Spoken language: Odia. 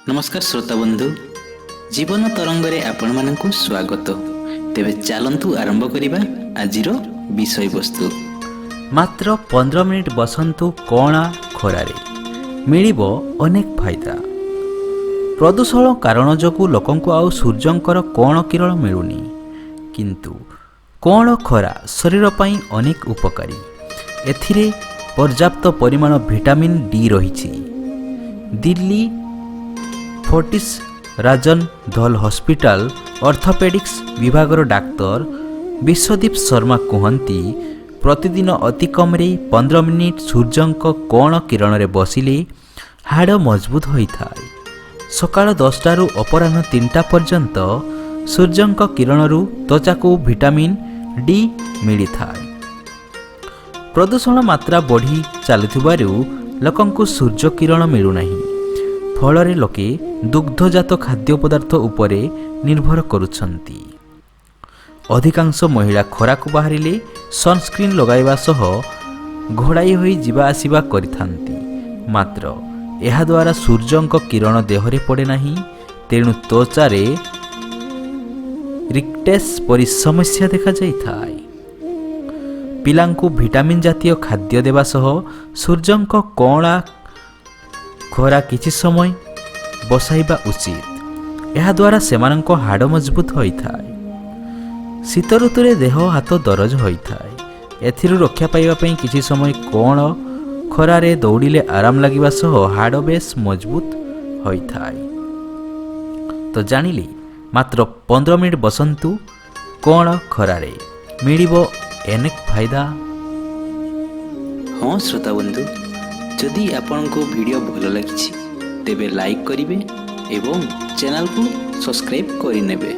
ନମସ୍କାର ଶ୍ରୋତା ବନ୍ଧୁ, ଜୀବନ ତରଙ୍ଗରେ ଆପଣମାନଙ୍କୁ ସ୍ୱାଗତ। ତେବେ ଚାଲନ୍ତୁ ଆରମ୍ଭ କରିବା ଆଜିର ବିଷୟବସ୍ତୁ। ମାତ୍ର 15 ମିନିଟ୍ ବସନ୍ତୁ କଅଁଳା ଖରାରେ, ମିଳିବ ଅନେକ ଫାଇଦା। ପ୍ରଦୂଷଣ କାରଣ ଯୋଗୁଁ ଲୋକଙ୍କୁ ଆଉ ସୂର୍ଯ୍ୟଙ୍କର କଅଁଳ କିରଣ ମିଳୁନି। କିନ୍ତୁ କଅଁଳ ଖରା ଶରୀର ପାଇଁ ଅନେକ ଉପକାରୀ। ଏଥିରେ ପର୍ଯ୍ୟାପ୍ତ ପରିମାଣ ଭିଟାମିନ୍ ଡି ରହିଛି। ଦିଲ୍ଲୀ ଫୋର୍ଟିସ୍ ରାଜନ ଧଲ ହସ୍ପିଟାଲ ଅର୍ଥୋପେଡିକ୍ସ ବିଭାଗର ଡାକ୍ତର ବିଶ୍ୱଦୀପ ଶର୍ମା କୁହନ୍ତି, ପ୍ରତିଦିନ ଅତି କମ୍ରେ 15 ମିନିଟ୍ ସୂର୍ଯ୍ୟଙ୍କ କଅଁଳ କିରଣରେ ବସିଲେ ହାଡ଼ ମଜବୁତ ହୋଇଥାଏ। ସକାଳ 10ଟାରୁ ଅପରାହ୍ନ 3ଟା ପର୍ଯ୍ୟନ୍ତ ସୂର୍ଯ୍ୟଙ୍କ କିରଣରୁ ତ୍ୱଚାକୁ ଭିଟାମିନ୍ ଡି ମିଳିଥାଏ। ପ୍ରଦୂଷଣ ମାତ୍ରା ବଢ଼ି ଚାଲୁଥିବାରୁ ଲୋକଙ୍କୁ ସୂର୍ଯ୍ୟ କିରଣ ମିଳୁନାହିଁ। ଫଳରେ ଲୋକେ ଦୁଗ୍ଧଜାତ ଖାଦ୍ୟ ପଦାର୍ଥ ଉପରେ ନିର୍ଭର କରୁଛନ୍ତି। ଅଧିକାଂଶ ମହିଳା ଖରାକୁ ବାହାରିଲେ ସନସ୍କ୍ରିନ୍ ଲଗାଇବା ସହ ଘୋଡ଼ାଇ ହୋଇ ଯିବା ଆସିବା କରିଥାନ୍ତି। ମାତ୍ର ଏହାଦ୍ୱାରା ସୂର୍ଯ୍ୟଙ୍କ କିରଣ ଦେହରେ ପଡ଼େ ନାହିଁ। ତେଣୁ ତ୍ୱଚାରେ ରିକେଟ୍ସ ପରି ସମସ୍ୟା ଦେଖାଯାଇଥାଏ। ପିଲାଙ୍କୁ ଭିଟାମିନ୍ ଜାତୀୟ ଖାଦ୍ୟ ଦେବା ସହ ସୂର୍ଯ୍ୟଙ୍କ କଅଁଳା ଖରା କିଛି ସମୟ ବସାଇବା ଉଚିତ। ଏହାଦ୍ୱାରା ସେମାନଙ୍କ ହାଡ଼ ମଜବୁତ ହୋଇଥାଏ। ଶୀତ ଋତୁରେ ଦେହ ହାତ ଦରଜ ହୋଇଥାଏ। ଏଥିରୁ ରକ୍ଷା ପାଇବା ପାଇଁ କିଛି ସମୟ କଅଁଳ ଖରାରେ ଦୌଡ଼ିଲେ ଆରାମ ଲାଗିବା ସହ ହାଡ଼ ବେଶ ମଜବୁତ ହୋଇଥାଏ। ତ ଜାଣିଲେ, ମାତ୍ର 15 ମିନିଟ୍ ବସନ୍ତୁ କଅଁଳ ଖରାରେ, ମିଳିବ ଅନେକ ଫାଇଦା। ହଁ ଶ୍ରୋତା ବନ୍ଧୁ, ଯଦି ଆପଣଙ୍କୁ ଭିଡ଼ିଓ ଭଲ ଲାଗିଛି, ତେବେ ଲାଇକ୍ କରିବେ ଏବଂ ଚ୍ୟାନେଲକୁ ସବସ୍କ୍ରାଇବ୍ କରିନେବେ।